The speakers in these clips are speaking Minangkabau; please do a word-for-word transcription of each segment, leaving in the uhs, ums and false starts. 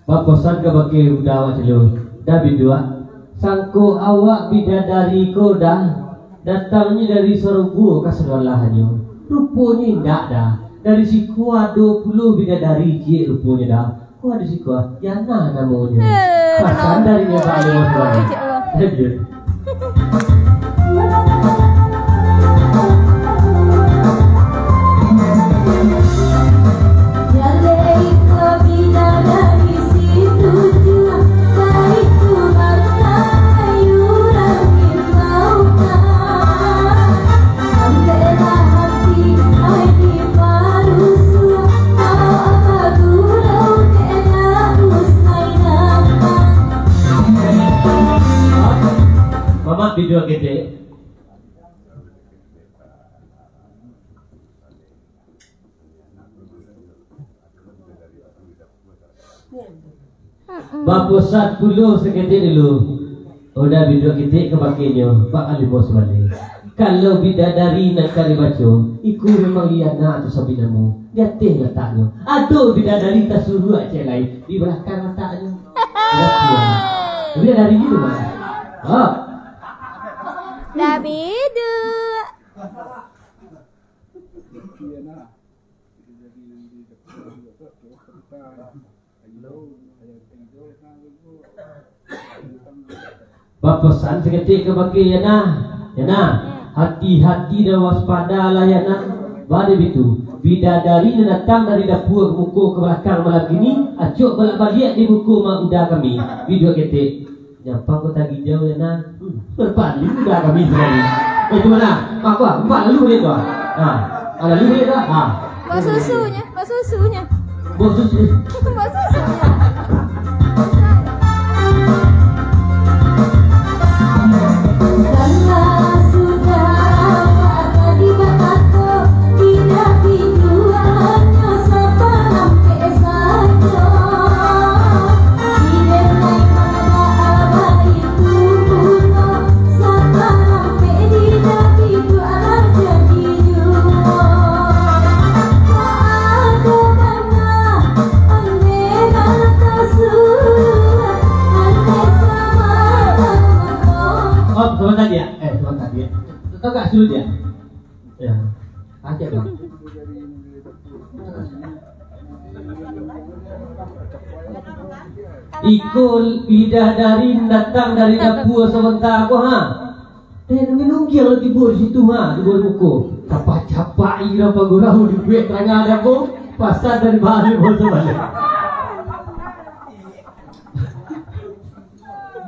Bapasan kabake budak awak tu, Da Biduak, sangko awak bidadari ko Da, datangnyo dari sarugo ka sagalahnyo. Ruponyo indak Da, dari siko ado pulo bidadari ciek ruponyo Da. Ko ado siko, Yana namonyo. Eh, pasan dari nyo, Pak Limo Suwandi. Lanjut. Mamak, video ketek. Bapasan pulo saketek dulu. Uda Biduak ketek ka bakeh nyo, Pak Limo Suwandi. Kalau bidadari nan ka dibaco, iko memang Yana tu sabana namo. Di ateh lataknyo. Ado bidadari tasuruak ciek lai, di balakang lataknyo. Bidadari gitu, Mas. Ha. Da Biduak. Bapasan saketek ka bakeh Yana. Yana, hati-hati dan waspadalah Yana. Baa dek itu, bidadari nan datang dari dapua ka muko ka balakang malam kini, acok balak baliak di muko mak uda kami. Biduak ketek. Nyampang kota ginjau, Yana. Hmm. Berpaling uda kami sekali. Eh, tu mana? Mak gua, empat lalu dia tu. Ha. Ha, lalu dia tu. Ha. Buat susunya, buat susunya. Buat susu. Buat susunya. Salah sudah awak tadi batato, tidak tiduannya sapa nampek sajo. Oh, sebentar dia. Eh, sebentar dia. Tahu tak suruh dia? Ya. Aceh, Bang. Iko bidadari datang dari dapua sabanta ko, ha. Eh, nunggu-nunggu lah tibo di situ, ha, tibo di muko. Capak-capak ira pagurau di kuek tangah dapua, pasan dari balik, bos balik.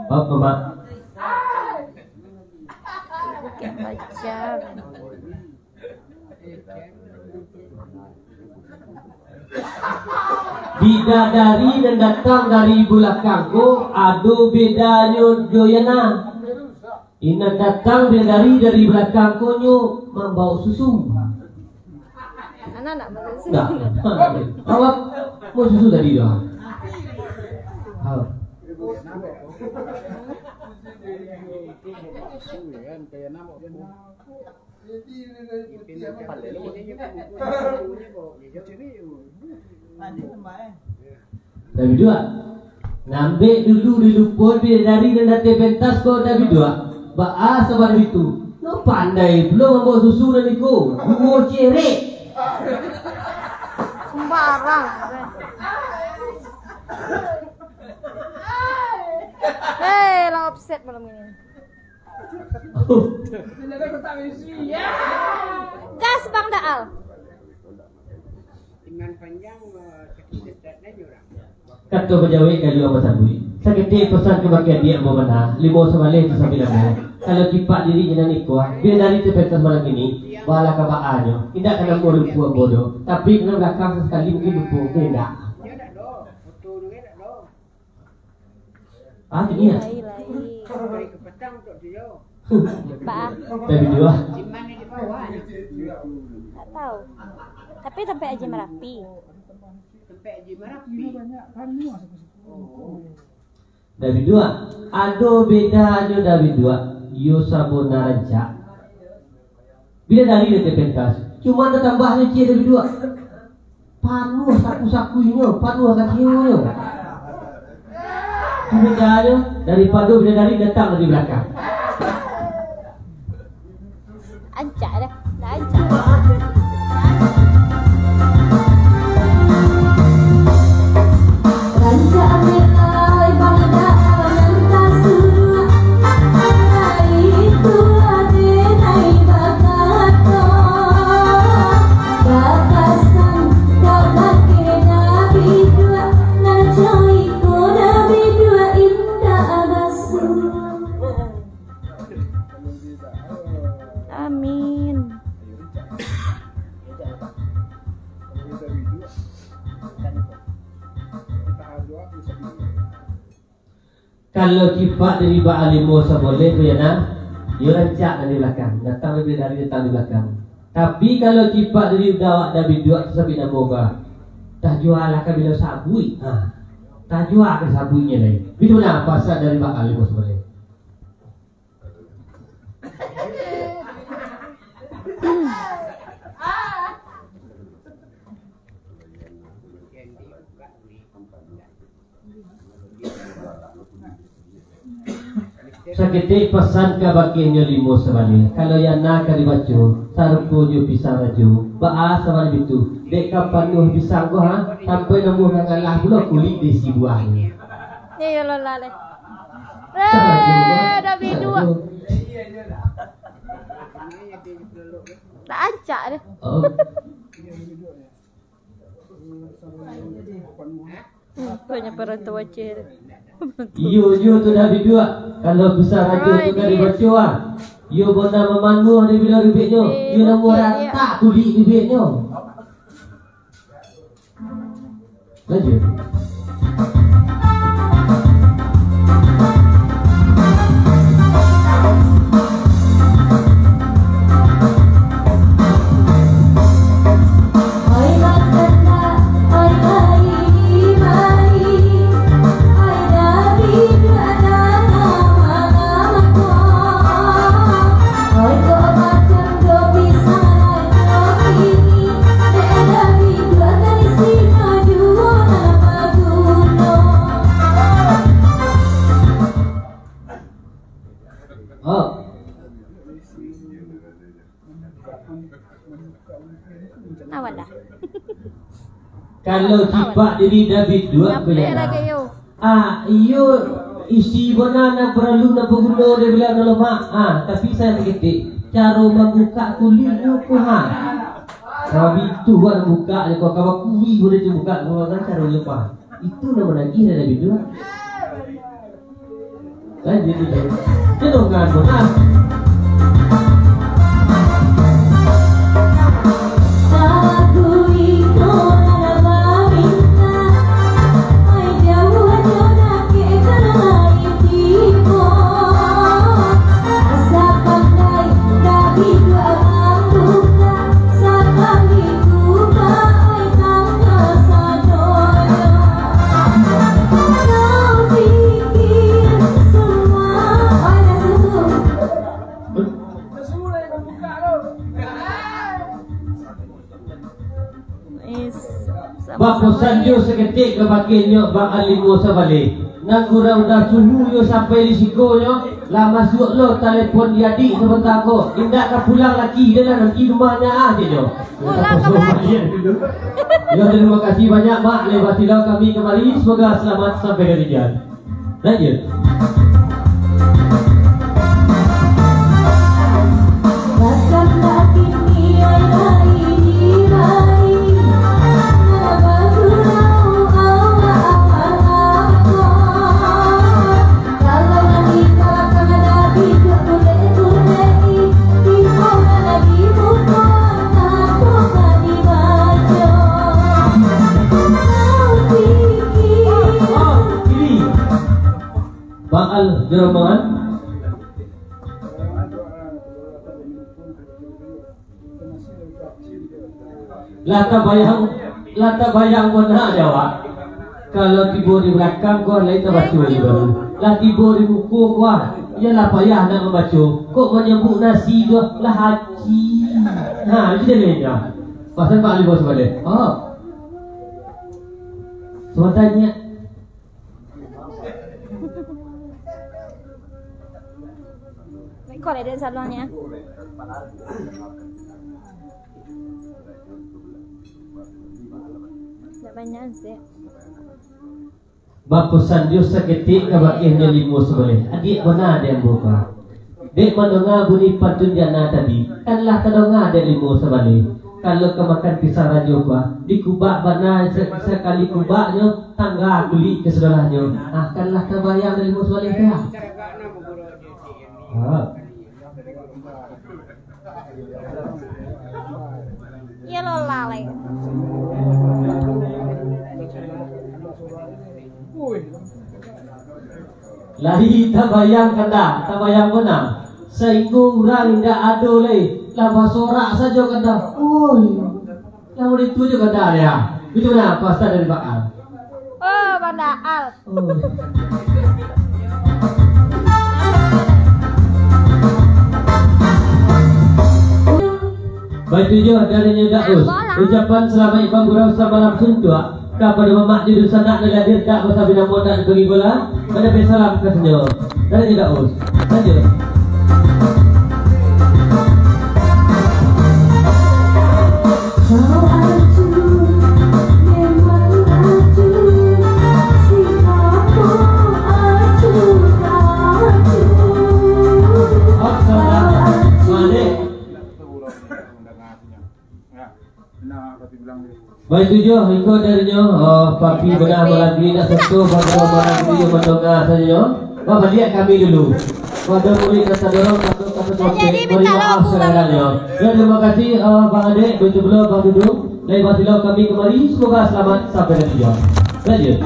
Apa, Mak? Macam. Bidadari nan datang dari bulakang ko ado bedanyo jo Yana. Inan datang bidadari dari bulakang ko nyo mambaok susu. Anak nak mambaok susu. Ndak. Awak mau susu tadi tu? Ha. Tapi dua, ngambek dulu di lupo bidadari nan datang pentas ko, tapi dua. Baa sabar itu. No pandai pulo mambaok susu nan iko. Duo cerek. Sembarang. Hei, lah offset malam ini. Gas, Bang Daal. Kato bajawek kaduo basabuik, saketek pasan kabake adiak ambo bana, limo sabaleh tu sambilan ambo. Kalau cipak diri indak iko, bidadari tu pentas malam kini, baa ka baanyo, indak ka namo lupo ambo doh, tapi ka balakang sasakali mungkin lupo, mungkin indak. Ah, tu dia. Lai, lai. Baa. Dari dua. Tak tahu. Tapi tampek Aji Marapi. Dari dua. Ado bedanyo dari dua. Iyo sabana rancak. Bidadari dari pentas, cuma tatambah licik dari dua. Panuah saku-sakunyo, panuah kasionyo. Mudanyo daripado bidadari datang dari balakang. Ancak dah. Dah ancak. Rancak merah bangda nan tasuruak, itu ade nai bakato, bapasan ka bakeh Nabi duo, nan coiko Nabi duo indak basuo. Amin. Kalau cipak dari bak alimo saboleh tu, yo nah, yo rancak dari balakang, datang dari, dari datang dari balakang. Tapi kalau cipak dari dawak dari duo tu sampai namo bah, tajua lah ka bilo sabuik, ha. Tajua ka sabuiknyo lai. Itu nah pasal dari bak alimo saboleh. Saketek pasan ka bakehnyo limo sabaleh, kalau yana ka dibaco, sarupo jo pisang rajo, baa sabaleh itu, dek ka panuah pisang ko ha, sampai namuah mangalah pulo kulik di isi buahnyo. Iyo, lolah leh. Sarajo, eh, Bang. Dah biduak. Sarajo. Dah ancak deh. Oh. Hmm, tu nyo parantau Aceh tu. Iyo, iyo tu dah biduak. Kalau pisang rajo tu kan dibaco ah. Iyo bona mamanuah di bilo ribeknyo. Iyo namuah ratak kulik ribeknyo. Lanjut. Oh. Awalah. Kalau cipak diri dah biduak. Nyaplek lah kayo. Ah, iyo, isi bona nan paralu, nan baguno dari bilang nolong mak. Ah, tapi sayo saketek, caro mambukak kuliknyo ko ha. Kalau itu buat bukak, kalau kawa kulik buliah tu bukak, kawa kan caro lupa. Itu namo nagih dari biduak. Lanjut, lanjut. Jangan, Bang. Bapasan jo saketek ka bakeh nyo Bang Alimo sabaleh. Nan urang udah suhu yo sampai di siko nyo, lah masuak lo talepon di adik sabanta ko. Indak ka pulang laki, dia lah nanti rumahnya ah, cek nyo. Pulang ka baliak. Yo, terima kasih banyak, Mak, lai basilau kami kamari. Semoga selamat sampai ka tujuan. Lanjut. Baal jo rombongan. Lah tabayang, lah tabayang bana dek awak. Kalau tibo di balakang ko, lai tabaco di baru. Lah tibo di muko ko, ah, iyo lah payah nak mambaco. Kok manyambuik nasi tu lah haji. Ha, itu dia ni, ha. Pasal Pak Ali bos balik. Oh. Sebenarnya. Kok ada saluannya? Tak banyak sih. Bapasan jo saketek ka bakeh nyo limo sabaleh. Adiak bana dek ambo ka. Dek mandonga bunyi pantun jana tadi, kan lah tadonga dek limo sabaleh. Kalau ka makan pisang rajo ka, dikubak bana sa-, sakali kubaknyo, tangga kulik ka sabalahnyo. Ah, kan lah tabayang dek limo sabaleh ka. Ah. Iyo lo lah lai. Lai tabayang kan dah, tabayang bana. Sainggo urang indak ado lai, lah basorak sajo kan dah. Oi. Lah model tu jo kan dah ya. Itu nah pasal dari Baal. Oh, Banda Al. Oh. Baitu juo dari nyo Daus. Ucapan salamaik bagurau samalam suntuak kapado mamak di dunsanak nan hadir, dak basabina modak di pagi bola. Madapi salam kasanyo dari nyo Daus. Lanjut. Kau acuh, memang acuh, si Apo acuh, acuh. Kau acuh. Baitu juo iko dari nyo, eh, Papi bana malam ko, nak santuak, bana malam ko, iyo mandonga sajo. Babaliak kami dulu. Pado murid nan tadorong, pado kato topik, bari maaf sagadang nyo. Yo, tarimo kasih, eh, Bang Adek, baitu pulo Bang Dudung, lai basilau kami kamari, semoga selamat sampai di tujuan. Lanjut.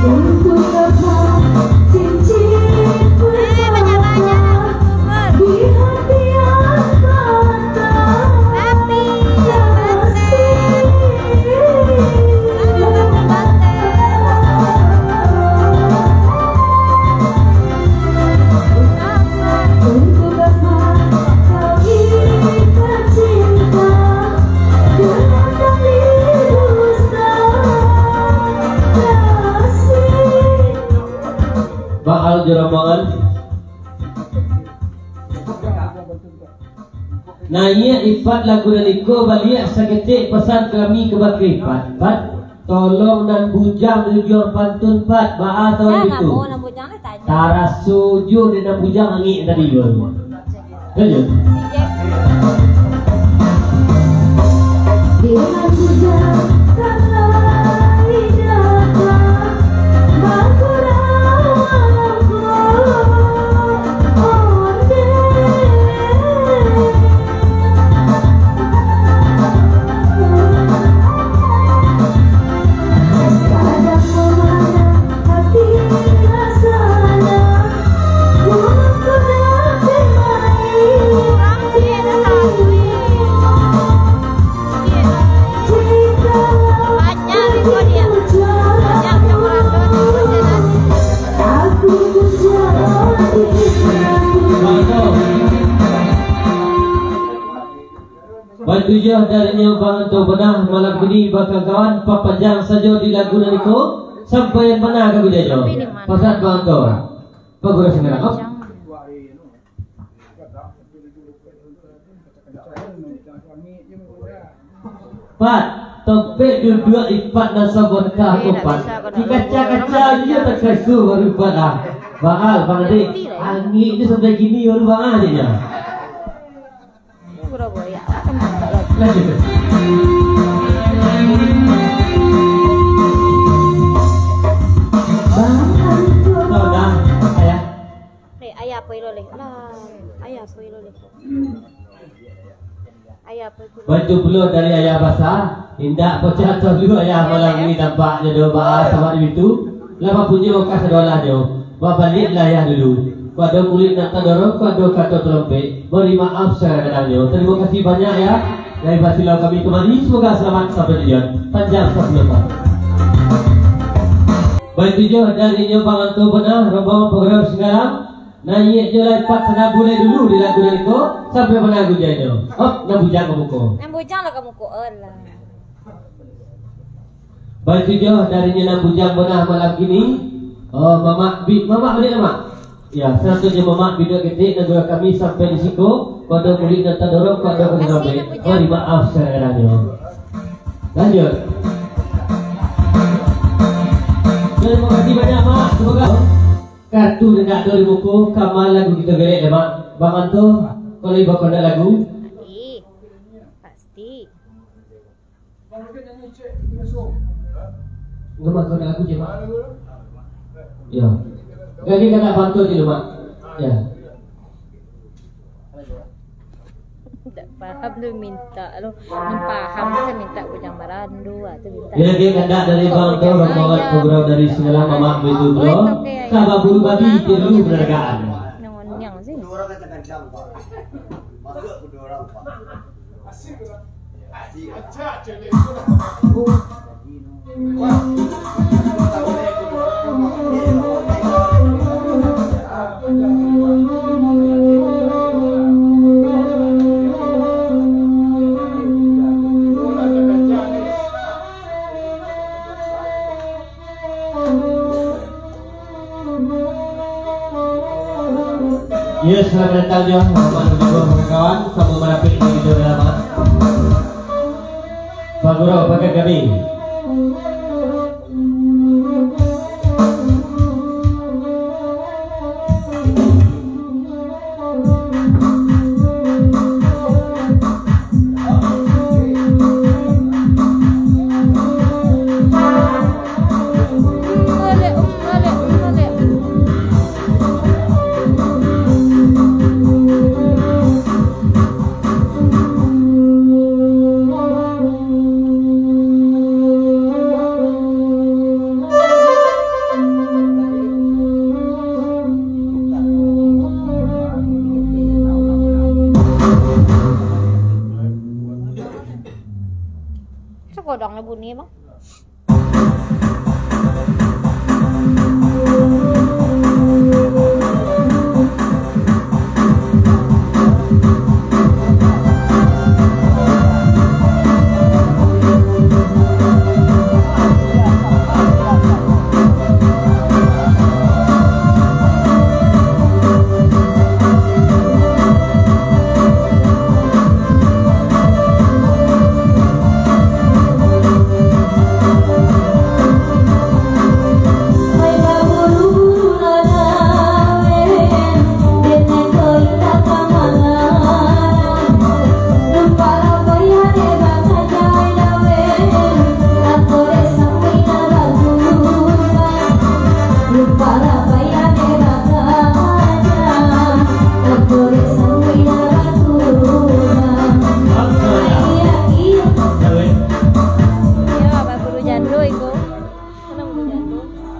Untuk apa cincin pertama di hati yang patah? Baal jo rombongan. Naiak Ipat lagu nan iko, baliak saketek pasan kami ka bakeh Ipat. Ipat, tolong nan bujang di ujuang pantun, Pat, baa tau itu. Taraso juo di nan bujang angek tadi baru. Lanjut. Di nan bujang kan lai datang, bagurau ambo. Baitu juo dari nyo Bang Anto Bonah malam kini, kawan-kawan, papanjang sajo di lagu nan iko, sampaian bana ka gujanyo. Pasan Bang Anto. Bagurau sagadang. Pat, topek duduak Ipat nan sabon ka Ipat. Dikaca-kaca inyo takasuah baru Ipat ah. Baal, Bang Adek, angek inyo sampai kini baru Bang Adek nyo. Lanjut. Sudah, ayah. Leh, ayah apo ilo leh? Lah, ayah apo ilo leh? Ayah apo ilo? Baitu pulo dari ayah basa, indak pocah atau dulu ayah malam ini tampaknyo doh, baa sabab itu, lah bapunyo ka sadolahnyo, babaliaklah ayah dulu. Kuado kulik nak tadorong, kuado kato talompek, bari maaf sagadang-gadangnyo. Tarimo kasih banyak, ya. Dari basilau kami kamari, semoga selamat sampai tujuan. Panjang sapuluah tahun. Baitu juo dari inyo Bang Anto Bonah, rombongan pagurau Singgalang. Naiak jo lai Pat Sanabu lai dulu di lagu nan iko, sampai bana gujanyo. Hop, nan bujang ka muko. Nan bujang lah ka muko, alah. Baitu juo dari inyo nan bujang Bonah malam kini. Oh, mamak bi-, mamak baliak, Mak. Ya, sarato jo mamak biduak ketek nan gurau kami sampai di siko, pado mulik nan tadorong, pado ka dirambe. Mari maaf sakadang-kadangnyo. Lanjut. Terima kasih banyak, Mak. Semoga kartu nan ado di muko, kama lagu kito belek deh, Mak. Bang Anto, kalau ibu kau nak lagu? Ih, pasti. Enggak, Mak, kau nak lagu je, Mak. Ya. Lagi kau nak bantu je, Mak. Ya. Tak paham tu minta lo. Ni paham tu minta Bujang Marandu ah, tu minta. Bila dia kandak dari Bang Tau, rombongan pegurau dari Singgalang, Mamak Bedu, bro. Sabab bulu babi dia dulu berhargaan. Nang onyang sih. Iyo, selamat datang jo, hormat jo kawan, samo marapek di video dalam, ah. Pak Guru, pakai kami. Itu kodongnya bunyi, Bang.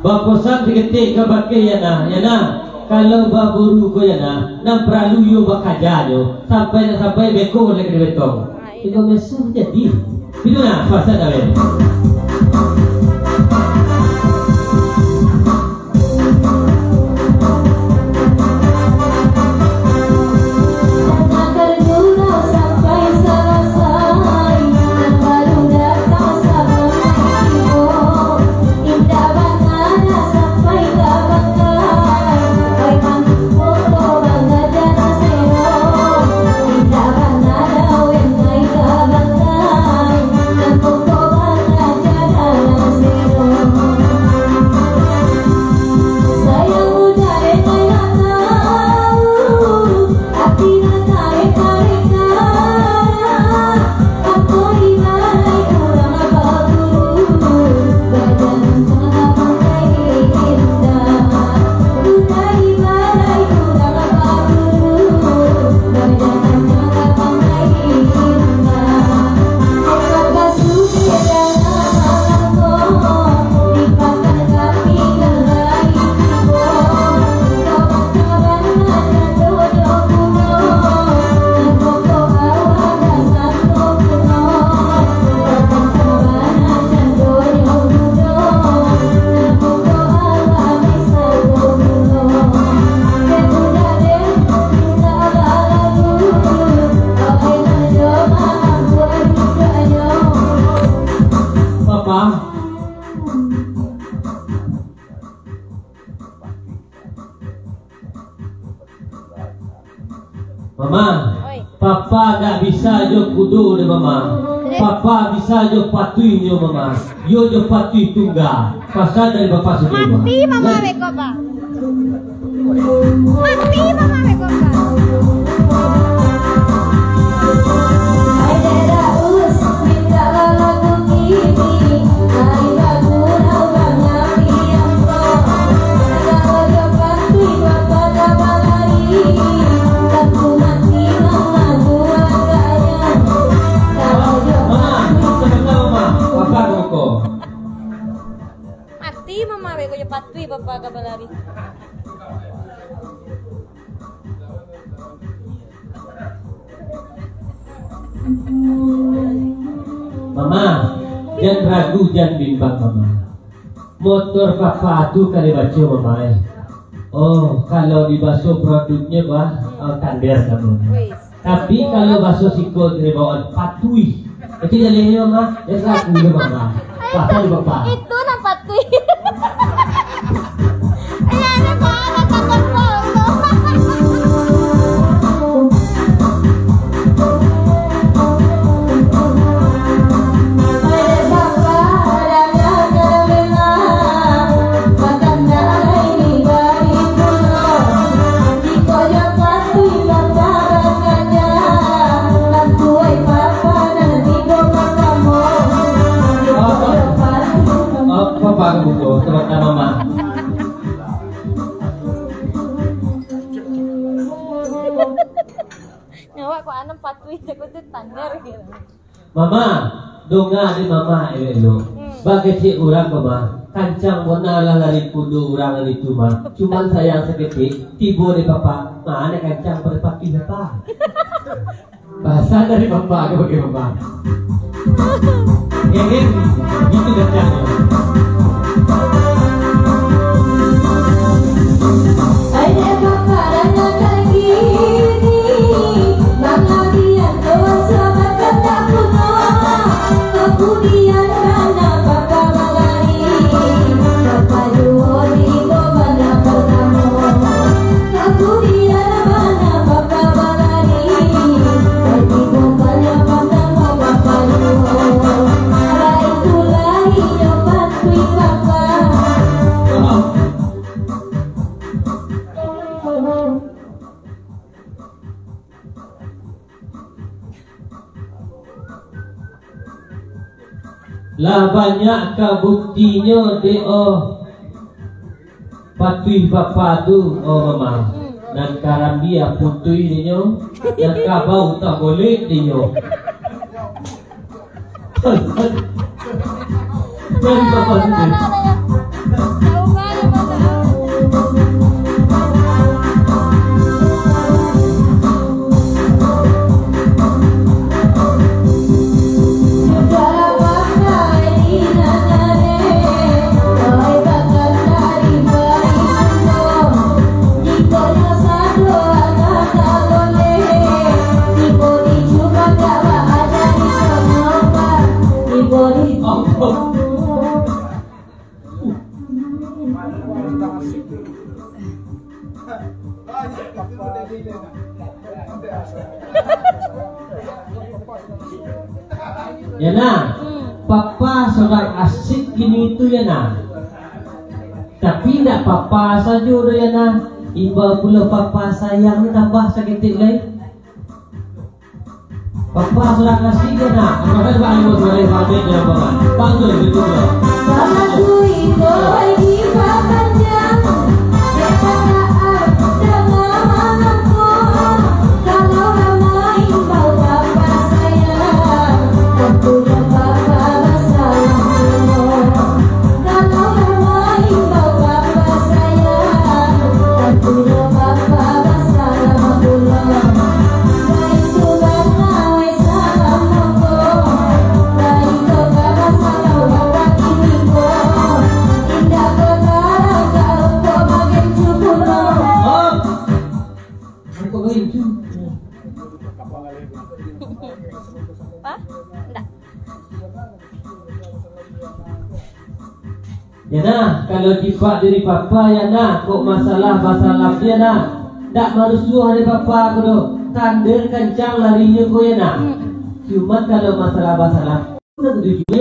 Baposan saketek ka bakeh Yana. Yana, kalau baburu ko Yana, nan paralu iyo bakajanyo, sampai nak sampai beko nak kena betong. Tigo mesuh jadi. Itu nah, pasal dah. Kudo dek mama, papa bisa jo patuih nyo mama, yo jo patuih tungga, pasan dari papa sudah mama. Mati mama beko, Pa. Mati mama beko, Pa. Mati mama beko, yo patuih papa ka balari. Mama, jan ragu, jan bimbang, Mama. Motor papa tu ka dibaco, Mama, eh. Oh, kalau dibaso produknyo, bah, oh, tander kamu. Wis. Tapi kalau baso siko tu dibawa patuih. Itu jaleh, Mama, jan ragu, Mama. Papa di papa. Itu nan patuih. Iya, ini Pak, ada takut, Pak. Apa, Pak, buku, terutama, Mak? Nyawa kok anem patuih, aku tu tander gitu. Mama, donga dek mama elok-elok. Hmm. Bakecek urang, Mama. Kancang bona lah lari kudo urang itu, Ma. Cuman sayang saketek, tibo di papa. Ma, nak kancang pado patuih apa? Bahasa dari papa ka bagi mama. Ngengeng, gitu kancang. Lah banyak ka buktinyo dek, oh, patuih papa tu, oh, mama. Nan karambia putuih dinyo, nan kabau tak boleh dinyo. Dari papa tu. Ya nah, papa surang asik kini tu ya nah. Tapi ndak papa sajo doh ya nah, imbau pulo papa sayang tambah saketek lai. Papa surang asik ya nah, apakah bang ibu sebagai pabrik dalam paman? Panggil betul lah. Apa? Ndak. Ya nah, kalau tipak diri papa ya nah, kok masalah basalam dia nah. Ndak marusuah dek papa ko doh. Tander kancang larinyo ko ya nah. Hmm. Cuman kalau masalah basalah, itu tujuannya